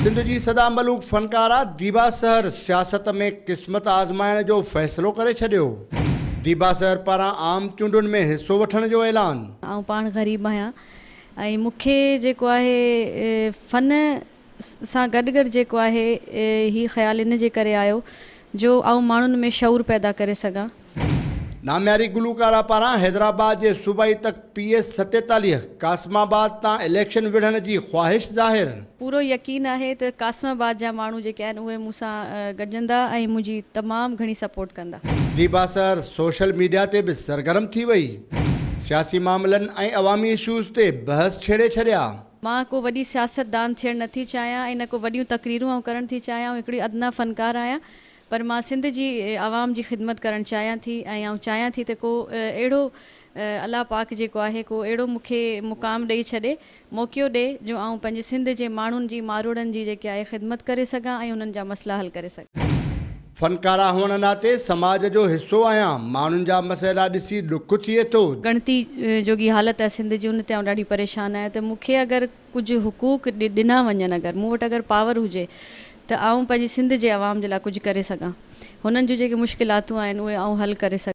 سنڌ جي سدا ملوڪ فنڪاره ديبا سحر سياست ۾ قسمت آزمائڻ جو فيصلو ڪري ڇڏيو. ديبا سحر پاران عام چونڊن ۾ حصو وٺڻ جو اعلان. آئون پاڻ غريب آهيان ۽ مون کي جيڪو آهي فن سان گڏ گڏ جيڪو آهي هي خيال ان جي ڪري آيو جو آئون ماڻهن ۾ شعور پيدا ڪري سگهان. نامياري گلوڪارا پاران حيدرآباد جي صوبائي تڪ پي ايس 47 قاسم آباد تان اليڪشن وڙهڻ جي خواهش ظاهر. پورو يقين آهي ته قاسم آباد جا ماڻهو جيڪي آهن اهي مون سان گڏجندا ۽ منهنجي تمام گهڻي سپورٽ ڪندا. ديبا سحر سوشل ميڊيا تي به سرگرم ٿي وئي، سياسي معاملن ۽ عوامي اشوز تي بحث ڇيڙي ڇڏيا. مان ڪو وڏي سياستدان ٿيڻ نٿي چاهيان ۽ نه ڪو وڏيون تقريرون آئون ڪرڻ ٿي چاهيان، آئون هڪڙي ادنيٰ فنڪار آهيان پر مان سنڌ جي عوام جي خدمت ڪرڻ چاهيان ٿي ۽ آئون چاهيان ٿي ته ڪو اهڙو الله پاڪ جيڪو آهي ڪو اهڙو مون کي مقام ڏئي ڇڏي، موقعو ڏئي جو آئون پنهنجي سنڌ جي ماڻهن جي ماروئڙن جي جيڪي آهي خدمت ڪري سگهان ۽ انهن جا مسئلا حل ڪري سگهان. فنڪارا هئڻ ناتي سماج جو حصو آهيان، ماڻهن جا مسئلا ڏسي ڏک ٿئي ٿو. ڳڻتي جوڳي حالت آهي سنڌ جي ان تي آئون ڏاڍي پريشان آهيان ته مون کي اگر ڪجهه حقوق ڏنا وڃن اگر مون وٽ اگر پاور هجي ته آئون پنهنجي سنڌ جي عوام جي لاء ڪجهه ڪري سگهان هنن جون جيڪي مشڪلاتون آهن اهي آئون حل ڪري سگهان.